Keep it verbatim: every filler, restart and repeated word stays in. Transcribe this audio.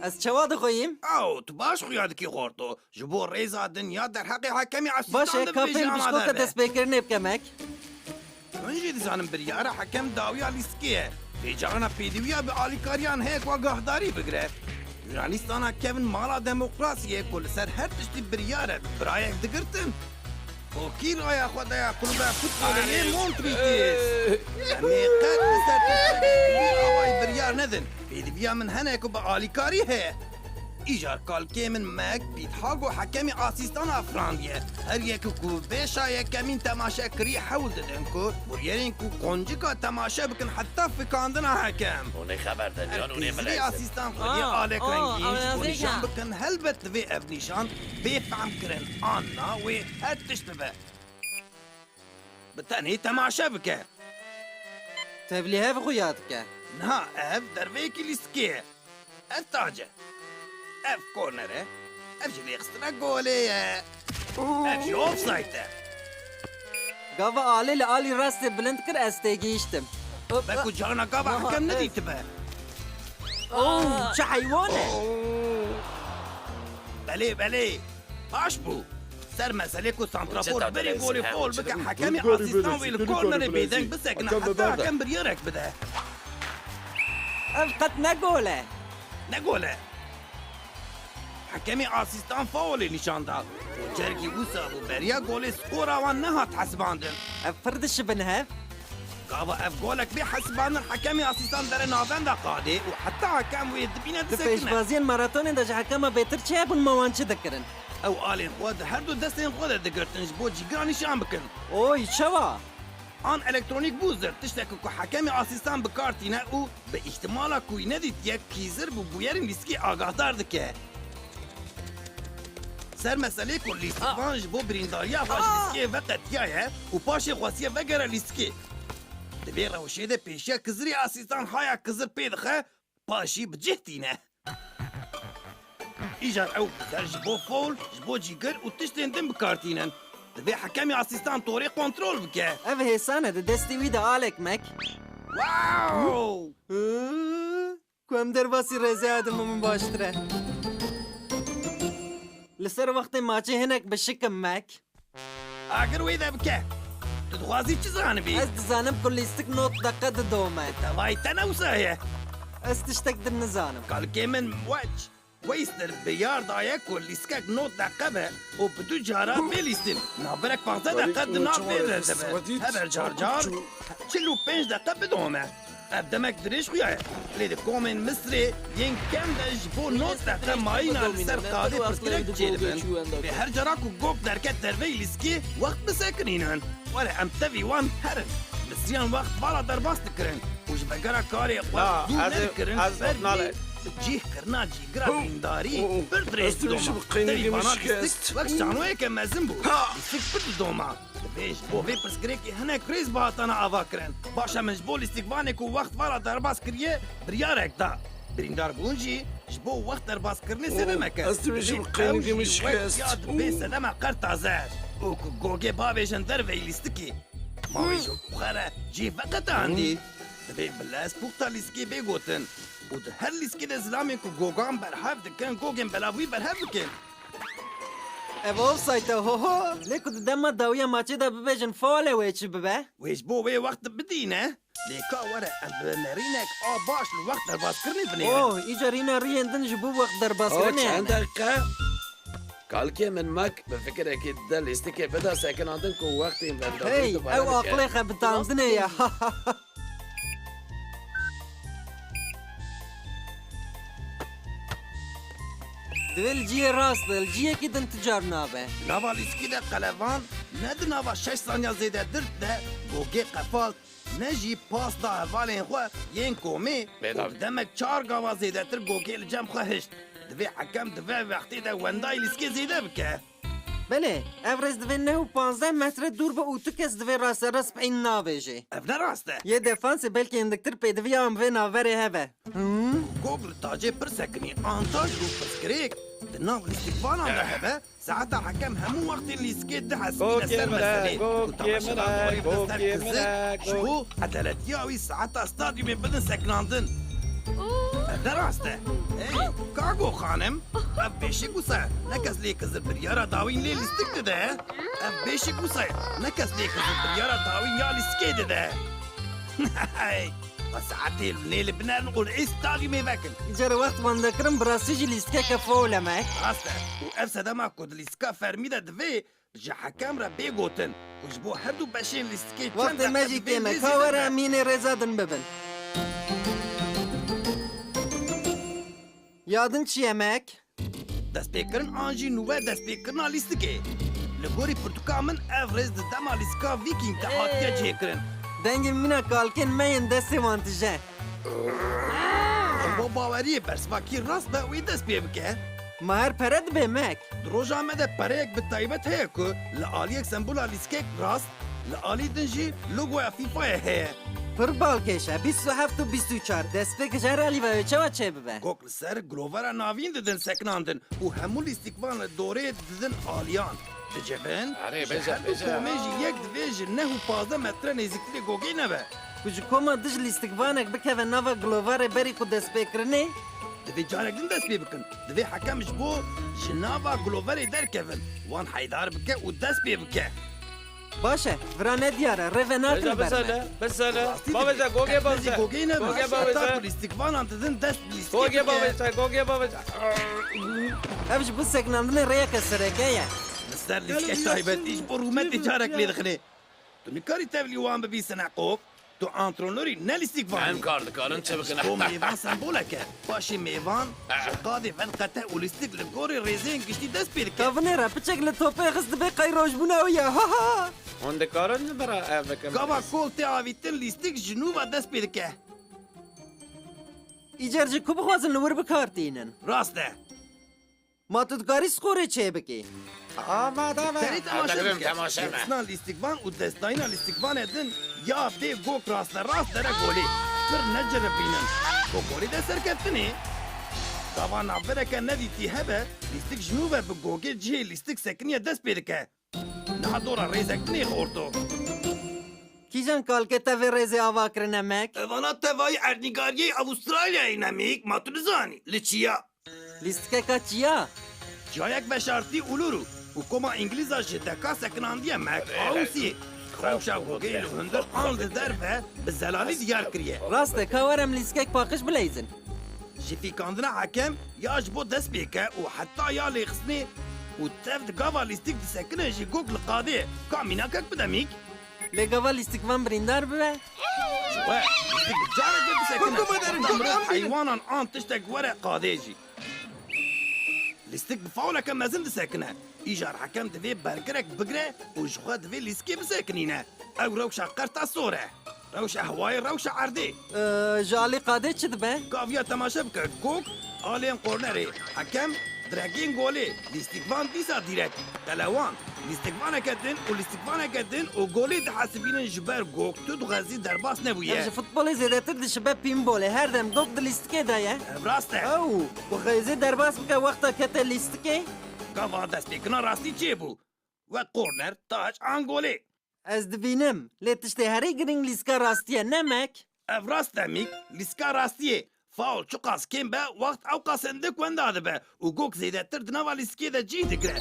Ez çawa dixweyîm? Ew, tu baş xuya dikî xorto. Ji bo rêza dinya derheqê hekemî asîstan Baş e, de ka pêl bêjana bişkoka derve. Destpêkirinê bike mek. Hûn jî dizanin biryara hekem dawiya lîstikê ye. Vê carana pêdiviya bi alîkariyan heye ku agahdarî bigire. Yunanîstana kevin mala demokrasiyê ku li ser her tiştî biryar e, bi birayek digirtin. Hokî raya xwe daya klûba futbolê yê Montrîkis. Em ê qet li ser tiştekî wî awayî biryar nedin. Pêdiviya min hene ku bi alîkarî heye. Îcar kalkê min Mek Pîthago hekemî asîstana firandiye. Her yek ku vêşa yekemîn temaşe kirî hewl didin ku bûyerên ku qoncika temaşe bikin heta fikandina hekem. Hûn ê xeber din, yan hûn ê Kizilî milesin. Asîstan xwedî Aa, alek aa, rengîn ji bo nîşan bikin, helbet divê ev nîşan bê fehm kirin an na wê her tişt bibe. Bi tenê temaşe bike. Tevlî hev xuya dike. Niha ev derveyekî lîstikê ye. Ev tac e. Ev korner e. Ev jî lêxistina golê ye. Ev jî offside e. Gava alê li alî rastê bilind kir, ez têgihiştim. Hop. Be ku carna gava hekem nedîtibe. Oh, çi heywan e! Belê, belê. Baş bû. Ser meselê ku santrafor berî golê fol bike, hekemê asîstan wê li kornerê bêdeng bisekine heta hekem biryarek bide. Ev qet ne gol e. Ne gol e. Hekemê asîstan faulê nîşan da. Cergî wisa bû beriya golê skora wan nehat hesibandin. Ev pir dişibin hev. Gava ev golek bê hesibandin, hekemê asîstan dere navenda qadê û heta hekem wê dibîne disekine. Di pêşbaziyên maratonê de ji hekema bêtir çi hebûn, ma wan çi dikirin? Ew alên xwe di her du destên xwe de digirtin ji bo cîgira nîşan bikin. Oy, çawa? An elektronîk bûzer, tiştek ku hekemê asîstan bi kar tîne û bi îhtimala ku wî nedîtiye, kîzir bi bûyerên lîstikê agahdar dike. Ser meselê ku lîstikvan ji bo birîndariya xwe ji lîstikê veqetiyaye û paşê xwestiye vegere lîstikê. Di vê rewşê de pêşiya kizirê asîstan haya kizir pê dixe, paşî bi cih tîne. Îcar ew kizir ji bo fol, ji bo cîgir û tiştên din bi kar tînin. Divê hekemê asîstan torê kontrol bike. Ev hêsan e, di destê wî de alek mek. Wow! Hı? Ku em derbasî rêzeya din bimin baştir e. Li ser wextê maçê hinek bişikim mek. Agir wê de bike. Tu dixwazî çi zanibî? Ez dizanim ku lîstik nod deqe didome. Tevayî te ne wisa heye? Ez tiştek din nizanim. Kalkê min weç. Weystir biryar daye ku lîstikek nod deqe be û bi du cara bê lîstin. Navberek panzdeh deqe di nav vê de dibe. Heber car car çil û pênc deqe bidome. Ev demek dirêj xuya ye. Lê di komên Misirê yên kem de ji bo nod deqe mayîna li ser qadê pirsgirêk çêdibin. Vê her cara ku gok derket derveyî lîstikê, wext bisekinînin. Were em tevî wan herin. Misiriyan wext vala derbas dikirin û ji vegera karê xwe dûr nedikirin, ber wî bi cih kirina cîgira birîndarî pir dirêj didoma. Tevî vana lîstik wek şanoyeke mezin bû. Lîstik pir didoma. Divê ji bo vê pirsgirêkê hinek rêz bihatana avakirin. Baş e, min ji bo lîstikvanê ku wext vala derbas kiriye, biryarek da. Birîndarbûn jî ji bo wext derbaskirinê sedemek e. Ez dibêjim qeynî dî min şikest. Ya dibê sedema qerta zer. Û ku gogê bavêjin derveyî lîstikî. Ma wê ji xwe re cih veqetandî. Divê bi lez puxta lîstikê bê gotin. Û di her lîstikê de zilamên ku gogan berhev dikin, gogên belav wî berhev bikin. Ev offside e, ho ho! Lê ku di dema dawiya maçê de bibêjin faul e, wê çi bibe? Wê ji bo wê wext bidîne. Lê ka were em bi nerînek a baş li wext derbaskirinê binêrin. Oh, îcar îna riyên din ji bo wext derbaskirinê hene. Çend deqe? Kalkê min Mek bi fikirekî dide lîstikê bide sekinandin ku wextên vendaviz dubare bike. Hey, ew aqilê xebitandinê ye. Divê li cihê rast be, li cihekî din tu car nabe. Nava lîstikî de qelevan ne di nava şeş saniya zêdetir de gogê qefalt, ne jî pas da hevalên xwe yên komê û bi demek çar gava zêdetir gogê li cem xwe hişt. Divê hekem di vê wextê de wendayî lîstikê zêde bike. Belê, ev rêz divê neh û panzdeh metre dûr be û tu kes divê rasterast bi ên navêjê. Ev ne rast e. Yê defansê belkî hindiktir pêdiviya em vê navberê heve. Hûn? Gog li tacê pir sekinî, antaj û pirsgirêk di nav lîstikvanan de hebe, saeta hekem hemû wextên lîstikê dihesibîne ser meselê ku temaşevan warê bide ser kizir ji bo edaletiya wî saeta stadyumê bidin sekinandin. Ev ne rast e. Hey, Kago xanim, ev beşik wisa ye. Ne kes lê kizir biryara dawîn lê lîstik dide. Ev beşik wisa ye. Ne kes lê kizir biryara dawîn ya lîstikê dide. Hey, xwe saetê nê li binerin û li ê stadyumê vekin. Îcar wext wan dekirin, bi rastî jî lîstikeke foul e, Mek. Rast e. Û ev sedema ku di lîstika fermî de divê, ji hekem re bê gotin ku ji bo her du beşên lîstikê çend Wextê me deqe jî divê kêm e, lê ka zêde were be. Em hînê rêza din bibin. Ya din çi ye, Mek? Destpêkirin an jî nûve destpêkirina lîstikê. Li gorî pirtûka min ev rêz di dema lîstika Vîkîng de hatiye cihêkirin. Dengên mîna kalkên me yên destê wan tije. Ji bo baweriyê bersiva kî rast be wê dest pê bike. Ma her pere dibe, Mek. Di roja me de pereyek bi taybet heye ku li aliyek sembola lîstikek rast, li alî din jî logoya FIFAyê heye. Pir balkêş e, bîst û heft û bîst û çar. Destpêk ji her alî ve wê çawa çêbibe? Gok li ser girovera navîn didin sekinandin û hemû lîstikvan li dorê didin aliyan. Dicivin, Erê, ji bêje, her du bêje. Komê jî yek divê ji neh û pazdeh metre nêzîktirê gogê nebe. Ku ji koma dij lîstikvanek bikeve nava gilovarê berî ku destpêkirinê? Divê carek din dest pê bikin. Divê hekem ji bo ji nava giloverê derkevin. Wan heydar bike û dest pê bike. Baş e, vira nediyar e, rê ve nakin Bêje, ber me. Bisele, bisele. Rastî Bavêje, dibê. Gogê Heta bavêje. Gogê nebe. Gogê Heta bavêje. Ku lîstikvanan didin dest bi lîstikê Gogê bike. Bavêje, gogê bavêje. Ev ji bo sekinandinê rêyeke sereke ye. Li ser lîstikê taybetî ji bo rûmetê carek lê dixinê. Tu nikarî tevlî wan bibî Sineqok. Tu antrenorî ne lîstikvanî. Em kar dikarin çi bikin? Ji bo mêvan sembolek e. Paşê mêvan ji qadê venqete û lîstik li gorî rêzeyên giştî dest pê dike. Ka vinêre piçek li topê xist dibê qey rojbûna wî ye. Ha ha! Hûn dikarin ji bira ev bikin? Gava kol tê avîtin lîstik ji nû ve dest pê dike. Îcar ji ku bixwazin li wir bi kar tînin? Rast e. Ma tu dikarî skorê çêbikî? Amade me. Serê temaşe Degrim bike. Temaşe me. Lîstikvan û destdayîna lîstikvanê din ya bê gok rasterast dere golê. Pir neciribînin. Ku golê de serkeftinê. Gava navbereke nedîtî hebe, lîstik ji nû ve bi gogê cihê lîstik sekiniye dest pê dike. Niha dora rêzek dinêxe orto. Kîjan kalkê tevê rêzê ava kirine, Mek? Evana tevayî erdnîgariyê Avustralyayê ne, Mîk, ma tu nizanî. Li çiya. Lîstikeka çiya? Çiyayek veşartî Uluru û koma Îngilîza ji deka sekinandiye Mek, Ausî. Rewşa gogê li hundir an li derve bi zelalî diyar kiriye. Rast e, ka were em lîstikek paqij bileyzin. Ji fîkandina hekem ya ji bo dest pê ke û heta ya lêxistinê û tev di gava lîstik disekine jî gok li qadê ye. Ka mînakek bide Mîk. Lê gava lîstikvan birîndar bibe? Ji we lîstik bi careke disekine. Heta mirov heywanan an tiştek were qadê jî. Lîstik bi fauleke mezin disekine. Îcar hekem divê bergirek bigre û ji xwe divê lîstikê bisekinîne. Ew rewşa qerta sor e. Rewşa hewayê, rewşa erdê. Ee, ji alî qadê çi dibe? Kaviya temaşe bike. Gok, alên kornerê. Hekem, direkên golê. Lîstikvan dîsa dîrek. Qelewan. Lîstikvaneke din û lîstikvaneke din û golê dihesibînin ji ber gok tu dixwezî derbas nebûye. Ev ji futbolê zêdetir dişibe pînbolê. Her dem gok di lîstikê de ye. Ev rast e. Ew, ku xwezê derbas bike wexta kete lîstikê. Gava destpêkirina rastî çêbû. Wek korner, taç an golê. Ez dibînim, lê tiştê herî girîng lîstika rastî ye, ne Mek? Ev rast e Mîk, lîstika rastiyê. Faul çiqas kêm be, wext ewqas hindik wenda dibe û gok zêdetir di nava lîstikê de cî digire.